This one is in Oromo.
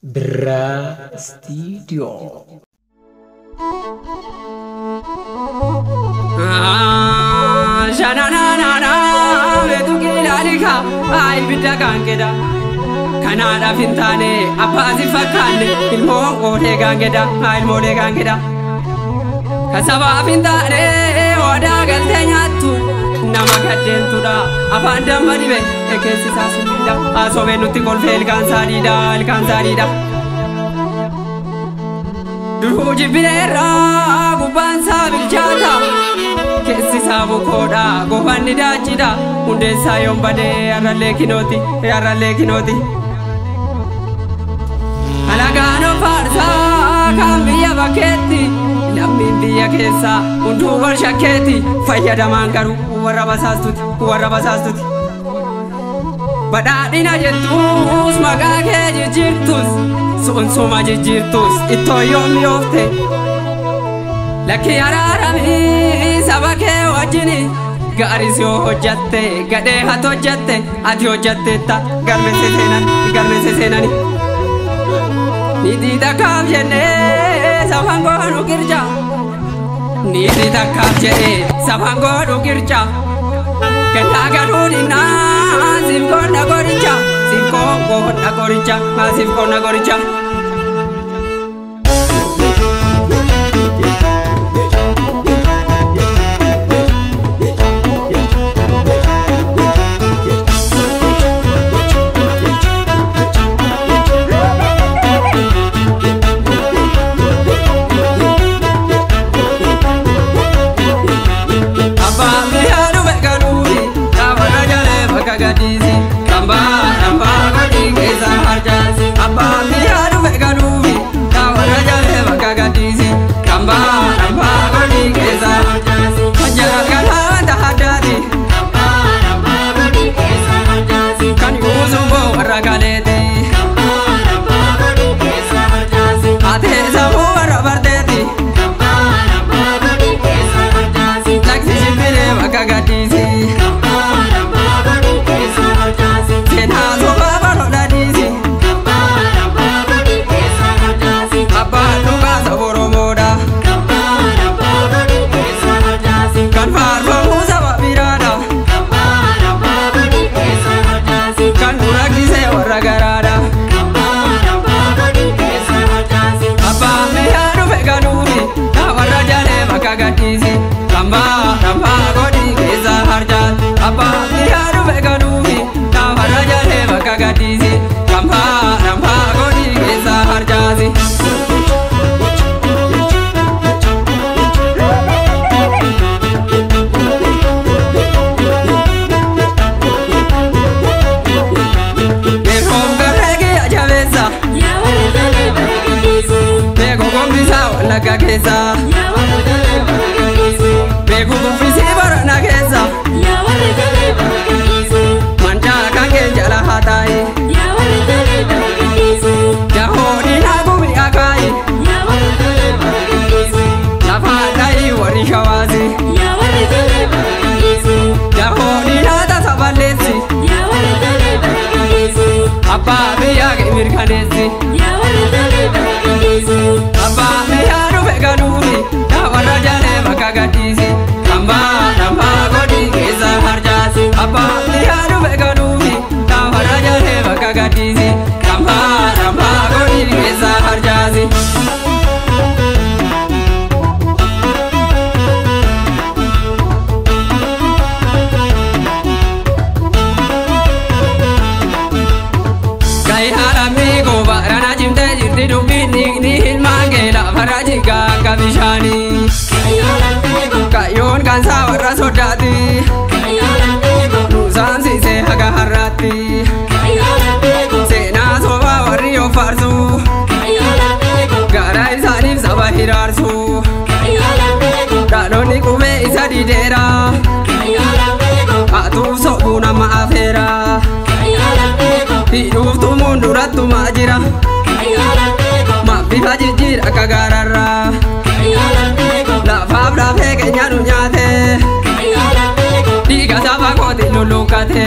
Birraa Istiidiyoo. Kanaadhaaf hin taane abbaa si fakkaanne ilmoo qootee gaangedha ilmoolee gaangedha. Kan sabaaf hin taane odaa galtee nyaattu nama gaddeentudha afaan damma dibe keessi isaa summiidha haasofee nutti kolfee ilkaan saadhiidha ilkaan saadhiidha. Duruu jibbineerra gubbaan isaa bilchaata keessi isaa bukoodha gofanni daacidha hundeen isaa yoon badee har'allee kinooti har'allee kinooti. Alagaan faarsaa kan biyya bakkeetti lammiin biyya keessaa hunduu wal shakkeetti fayyadamaan garuu warra basaastuti warra basaastuti. Badhaadhina jettuus maqaa kee jijjiirtus sunsuma jijjiirtus ittoo yoom mi'oofte lakki araaramii saba kee wajjini gaaris yoo hojjatte gadhee ati hojjatte ati hojjatteetta galmeesse seenan galmeesse seenani. Niitii takkaaf jennee safaan goonu qirca. Niitii takkaaf jedhee safaan goonu qirca. Gannaa galuu dhinnaa siif qonna qoricha. Siif qonna qoricha. Siif qonna qoricha. Wallagga keessa beeku kuffisee barana keessa mancaa kan kee jala haa taa'i jahoodhi naagumi akaayi lafaa dhaayi warri shawaasi jahoodhi naata saballeessi abbaa biyyaa kee mirkaneessi. Abbaa biyyaa dhufe galuufi warra jalee bakka gadhiisi hambaa hambaa godhi keessa harcaasi. Abbaa biyyaa dhufe galuufi warra jalee bakka gadhiisi hambaa hambaa godhi keessa harcaasi. Akka bishaanii kaayyoon kansaa warra soddaati nu saamsisee haga har'aatti seenaa sobaa warri of faarsu garaa isaaniif saba hiraarsu dhaloonni qubee isa dideera haatuuf sobuu nama afeera hidhuuf tumuun durattumaa jira. Bifa jijjiira akka gaararraa lafaaf lafee keenya nu nyaate dhiiga saba kootiin lulluuqqate.